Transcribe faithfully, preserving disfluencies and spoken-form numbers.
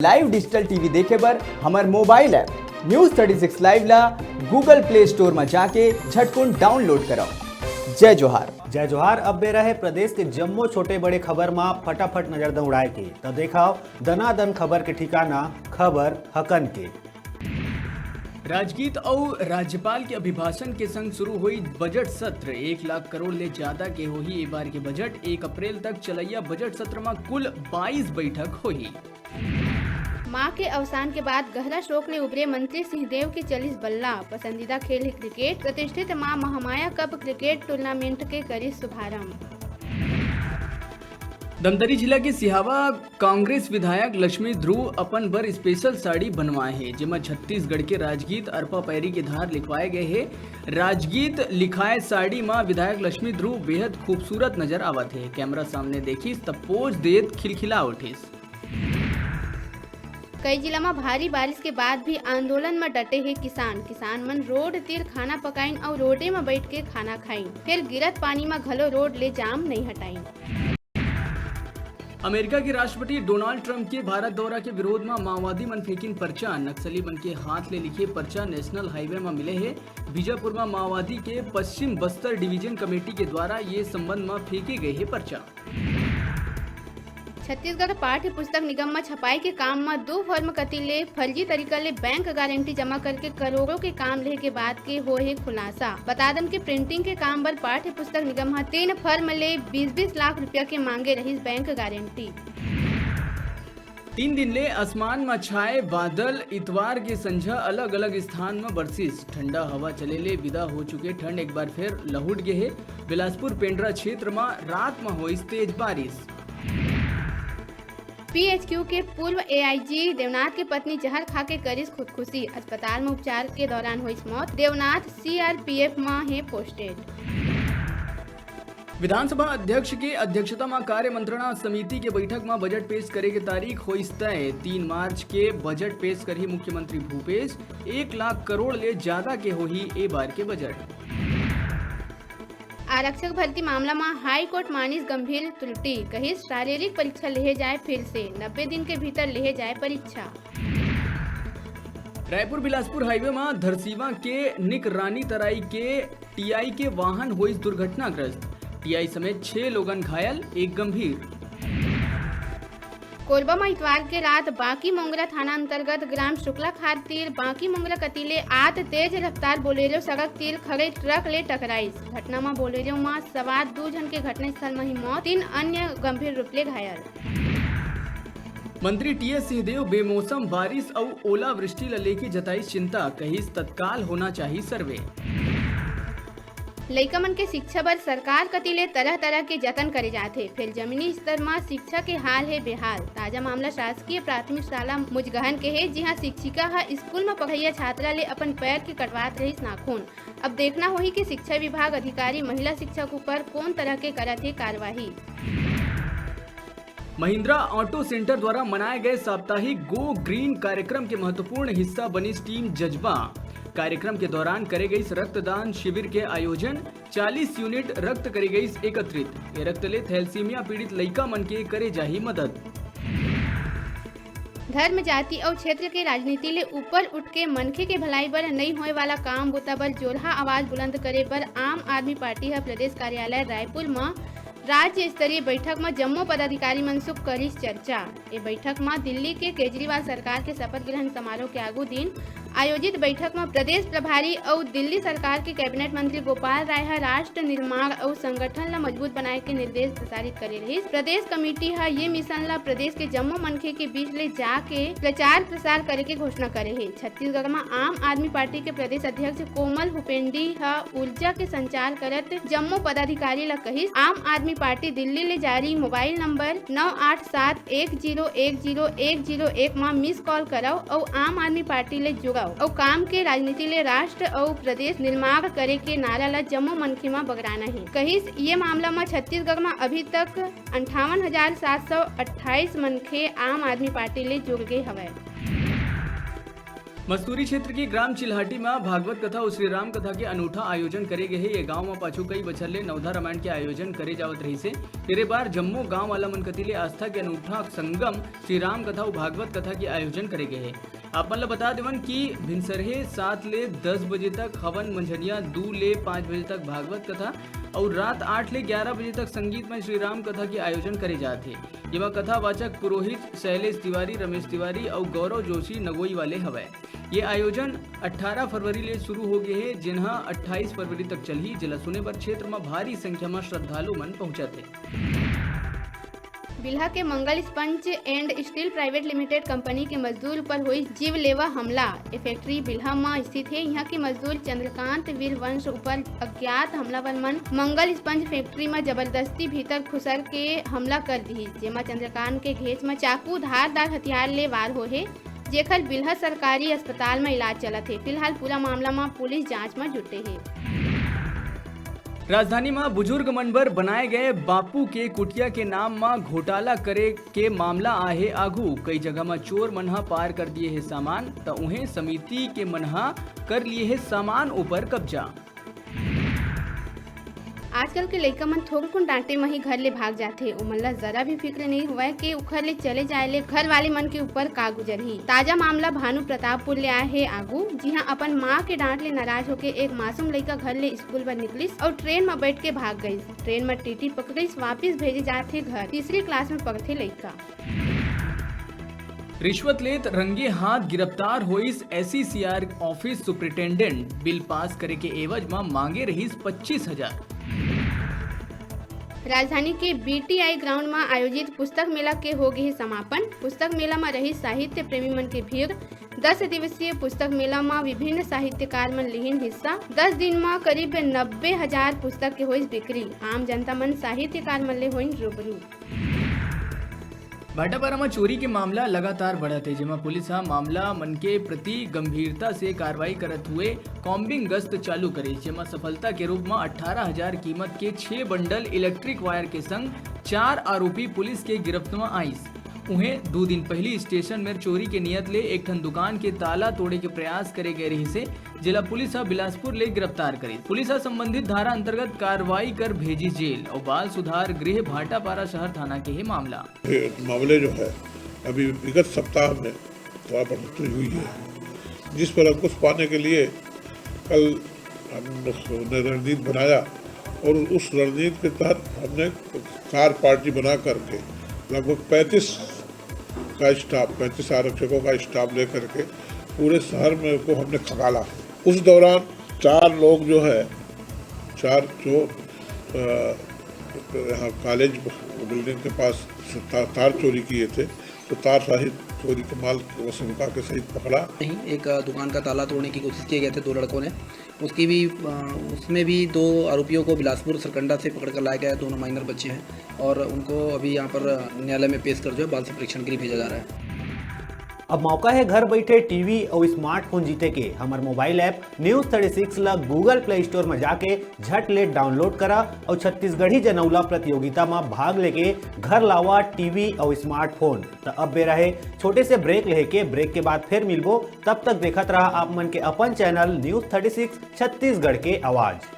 Live digital T V देखे बर हमर mobile app News thirty six Live ला Google Play Store म जाके झटकुन download करव। जय जोहार। जय जोहार। अब बेरा हे प्रदेश के जम्मो छोटे बड़े खबर म फटाफट नजर दौड़ाए के। त देखव दनादन खबर के ठिकाना, खबर हकन के। राजगीत अउ राज्यपाल के अभिभाषण के संग शुरू होई बजट सत्र। एक लाख करोड़ ले ज्यादा के होही ए बार के बजट। एक अप्रैल तक चलैया बजट सत्र म कुल बाईस बैठक होही। मां के अवसान के बाद गहरा शोक ले उबरे मंत्री सिंहदेव के चलिस बल्ला। पसंदीदा खेल हे क्रिकेट। प्रतिष्ठित मां महामाया कप क्रिकेट टूर्नामेंट के करिस शुभारंभ। धमतरी जिला के सिहावा कांग्रेस विधायक लक्ष्मी ध्रुव अपन बर special साड़ी बनवाए हे, जेमा छत्तीसगढ़ के राजगीत अरपा पैरी के धार लिखवाए गए हे। राजगीत लिखाए साड़ी म विधायक लक्ष्मी ध्रुव बेहद खूबसूरत नजर आवत हे। कैमरा सामने देखिस त पोज देत खिलखिला उठिस। कई जिला म भारी बारिश के बाद भी आंदोलन म डटे हे किसान। किसान मन रोड तीर खाना पकाइन अउ रोडे म बैठ के खाना खाइन। फेर गिरत पानी म घलो रोड ले जाम नइ हटाइन। अमेरिका के राष्ट्रपति डोनाल्ड ट्रंप के भारत दौरा के विरोध म माओवादी मन फेंकिन पर्चा। नक्सली मन के हाथ ले लिखे पर्चा नेशनल हाईवे म मिले हे। बीजापुर म माओवादी के पश्चिम बस्तर डिवीजन कमेटी के द्वारा ये संबंध म फेंके गए हे पर्चा। छत्तीसगढ़ पाठ्य पुस्तक निगम म छपाई के काम म दू फर्म कति ले फर्जी तरीका ले बैंक गारंटी जमा करके करोड़ों के काम लेहे के बात के होए हे खुलासा। बता दन के प्रिंटिंग के काम बर पाठ्य पुस्तक निगम ह तीन फर्म ले बीस बीस लाख रुपया के मांगे रहिस बैंक गारंटी। तीन दिन ले आसमान म छाए बादल, इतवार के संझा अलग-अलग स्थान म बरसिस। ठंडा हवा चले ले विदा हो चुके ठंड एक बार फेर लहुट गे हे। बिलासपुर पेंड्रा क्षेत्र म रात म होइस तेज बारिश। पीएचक्यू के पूर्व एआईजी देवनाथ के पत्नी जहर खा के करिस खुदकुशी। अस्पताल म उपचार के दौरान होइस मौत। देवनाथ सीआरपीएफ म हे पोस्टेड। विधानसभा अध्यक्ष के अध्यक्षता म कार्य मंत्रणा समिति के बैठक म बजट पेश करे के तारीख होइस तय। तीन मार्च के बजट पेश करही मुख्यमंत्री भूपेश। एक लाख करोड़ ले ज्यादा के होही ए बार के बजट। आरक्षक भर्ती मामला म हाई कोर्ट मानिस गंभीर त्रुटि, कहिस शारीरिक परीक्षा लेहे जाए फिर से, नब्बे दिन के भीतर लेहे जाए परीक्षा। रायपुर बिलासपुर हाईवे म धरसीवा के निकरानी तराई के टीआई के वाहन होइस दुर्घटनाग्रस्त। टीआई समेत छह लोगन घायल, एक गंभीर। कोरबा म इतवार के रात बांकी मोंगरा थाना अंतर्गत ग्राम शुक्लाखार तीर बांकी मोंगरा कति ले आत तेज रफ्तार बोलेरो सड़क तीर खड़े ट्रक ले टकराइस। घटना म बोलेरो म सवार दू झन के घटनास्थल म ही मौत, तीन अन्य गंभीर रूप ले घायल। मंत्री टीएस सिंहदेव बेमौसम बारिश अउ ओलावृष्टि ल लेके जताइस चिंता, कहिस तत्काल होना चाही सर्वे। लइका मन के शिक्षा बर सरकार कति ले तरह-तरह के जतन करे जाथे, फेर जमीनी स्तर म शिक्षा के हाल हे बेहाल। ताजा मामला शासकीय प्राथमिक शाला मुजगहन के हे, जिहां शिक्षिका ह स्कूल म पढ़इया छात्रा ले अपन पैर के कटवात रहिस नाखून। अब देखना होही कि शिक्षा विभाग अधिकारी महिला शिक्षक ऊपर कोन तरह के करत हे कार्रवाई। महिंद्रा ऑटो सेंटर द्वारा मनाए गए साप्ताहिक गो ग्रीन कार्यक्रम के महत्वपूर्ण हिस्सा बनिस टीम जज्बा। कार्यक्रम के दौरान करे गइस रक्तदान शिविर के आयोजन, चालीस यूनिट रक्त करे गइस एकत्रित। ए रक्त ले थैलेसीमिया पीड़ित लइका मन के करे जाही मदद। धर्म, जाति अउ क्षेत्र के राजनीति ले ऊपर उठ के मनखे के भलाई बर नइ होए वाला काम बूता बर जोरहा आवाज बुलंद करे बर आम आदमी पार्टी ह प्रदेश कार्यालय रायपुर म राज्य स्तरीय बैठक म जम्मो पदाधिकारी मन सुख करिस चर्चा। ए बैठक म दिल्ली के केजरीवाल सरकार के शपथ ग्रहण समारोह के आगू दिन आयोजित बैठक म प्रदेश प्रभारी अउ दिल्ली सरकार के कैबिनेट मंत्री गोपाल राय ह राष्ट्र निर्माण अउ संगठन ल मजबूत बनाए के निर्देश प्रसारित करे रहिस। प्रदेश कमेटी ह ये मिशन ल प्रदेश के जम्मो मनखे के बीच ले जाके प्रचार प्रसार करे के घोषणा करे हे। छत्तीसगढ़ म आम आदमी पार्टी के प्रदेश अध्यक्ष कोमल हुपेंडी ह ऊर्जा के संचार करत जम्मो पदाधिकारी ल कहिस, आम आदमी पार्टी दिल्ली ले जारी मोबाइल नंबर नौ आठ सात एक जीरो एक जीरो एक जीरो एक म मिस कॉल करव अउ आम आदमी पार्टी ले जुड़व अउ काम के राजनीति ले राष्ट्र अउ प्रदेश निर्माण करे के नारा ल जम्मो मनखे म बगराना हे। कहिस, ये मामला म छत्तीसगढ़ म अभी तक अंठावन हजार सात सौ अट्ठाईस मनखे आम आदमी पार्टी ले जुड़ गे हवय। मस्तूरी क्षेत्र के ग्राम चिल्हाटी म भागवत कथा अउ श्री राम कथा के अनूठा आयोजन करे गे हे। ये गांव म पाछू कई बछर ले नवधा रामायण के आयोजन करे जावत रहिस हे। तेरे बार जम्मो गांव वाला मन कति ले आस्था के अनूठा संगम श्री राम कथा अउ भागवत कथा के आयोजन करे गे हे। आप मन ल बता देवन कि भिनसरहे सात ले दस बजे तक हवन, मंझनिया दू ले पाँच बजे तक भागवत कथा अउ रात आठ ले ग्यारह बजे तक संगीतमय श्री राम कथा के आयोजन करे जात हे। जेमा कथावाचक पुरोहित शैलेश तिवारी, रमेश तिवारी अउ गौरव जोशी नगोई वाले हवय। ये आयोजन अट्ठारह फरवरी ले शुरू हो गे हे, जेन ह अट्ठाईस फरवरी तक चलही, जेला सुने बर क्षेत्र म भारी संख्या म श्रद्धालु मन पहुंचत हे। बिल्हा के Mangal sponge and steel private limited company के मजदूर ऊपर होइस जीवलेवा हमला। ए फैक्ट्री बिल्हा म स्थित हे। इहां के मजदूर चंद्रकांत वीरवंश ऊपर अज्ञात हमलावर मन मंगल स्पंज फैक्ट्री म जबरदस्ती भीतर खुसर के हमला कर दिहिस, जेमा चंद्रकांत के घेंच म चाकू धारदार हथियार ले वार होहे, जेखर बिल्हा सरकारी अस्पताल म इलाज चलत हे। फिलहाल पूरा मामला म पुलिस जांच म जुटे हे। राजधानी म बुजुर्ग मन बर बनाए गए बापू के कुटिया के नाम म घोटाला करे के मामला आए हे आघू। कई जगह म चोर मन ह पार कर दिए हे सामान, त उहें समिति के मन ह कर लिए हे सामान ऊपर कब्जा। आजकल के लइका मन थोरकुन डांटे म ही घर ले भाग जाथे। ओमन ला जरा भी फिक्र नइ होवय के उखर ले चले जाए ले घर वाले मन के ऊपर का गुजरही। ताजा मामला भानु प्रतापपुर ले आए हे आगू, जिहां अपन मां के डांट ले नाराज होके एक मासूम लइका घर ले स्कूल बर निकलिस अउ ट्रेन म बैठ के भाग गइस। ट्रेन म टीटी पकड़िस, वापिस भेजे जात हे घर। तीसरी क्लास म पढ़थे लइका। रिश्वत लेत रंगे हाथ गिरफ्तार होइस SECR office superintendent. Bill pass करे के एवज म मांगे रहिस पच्चीस हजार। राजधानी के बीटीआई ग्राउंड म आयोजित पुस्तक मेला के हो गे हे समापन। पुस्तक मेला म रहिस साहित्य प्रेमी मन के भीड़। दस दिवसीय पुस्तक मेला म विभिन्न साहित्यकार मन लिहिन हिस्सा। दस दिन म करीब नब्बे हजार पुस्तक के होइस बिक्री। आम जनता मन साहित्यकार मन ले होइन रूबरू। भाटापारा म चोरी के मामला लगातार बढ़त हे, जेमा पुलिस ह मामला मन के प्रति गंभीरता से कार्रवाई करत हुए कॉम्बिंग गश्त चालू करिस, जेमा सफलता के रूप म अट्ठारह हजार कीमत के छह बंडल इलेक्ट्रिक वायर के संग चार आरोपी पुलिस के गिरफ्त म आइस। उहें, दू दिन पहिली स्टेशन मेर चोरी के नियत ले एक ठन दुकान के ताला तोड़े के प्रयास करे गए रहिस हे, जेला पुलिस ह बिलासपुर ले गिरफ्तार करिस। पुलिस ह संबंधित धारा अंतर्गत कार्रवाई कर भेजिस जेल। अउ बाल सुधार गृह भाटापारा शहर थाना के हे मामला। ये मामले जो है, अभी विगत सप्ताह में थोड़ा बढ़ोतरी हुई है, जिस पर अंकुश पाने के लिए कल हमने रणनीति बनाया और उस रणनीति के तहत हमने कार पार्टी बना करके लगभग पैंतीस का स्टाफ, पैंतीस आरक्षकों का स्टाफ लेकर के पूरे शहर में को हमने खंगाला। उस दौरान चार लोग जो है, चार चोर, अ, यहाँ कॉलेज बिल्डिंग के पास से ता-, तार चोरी किए थे, तो तार सहित चोरी के माल को समका के सहित पकड़ा। नहीं, एक, अ, दुकान का ताला तोड़ने की कोशिश किए गए थे दो लड़कों ने। उसकी भी, अ, उसमें भी दो आरोपियों को बिलासपुर सरकंडा से पकड़ कर लाया गया है। दोनों माइनर बच्चे हैं और उनको अभी यहाँ पर न्यायालय में पेश कर जो है बाल संप्रेक्षण के लिए भेजा जा रहा है। अब मौका है घर बैठे टीवी और स्मार्टफोन जीते के। हमर mobile app news thirty six ला Google Play Store में जाके झट ले डाउनलोड करा और छत्तीसगढ़ी जनौला प्रतियोगिता में भाग लेके घर लावा टीवी और स्मार्टफोन। त अब बेरा है छोटे से ब्रेक लेके, ब्रेक के बाद फिर मिलबो। तब तक देखत रहा आप मन के अपन channel news thirty six Chhattisgarh के आवाज़।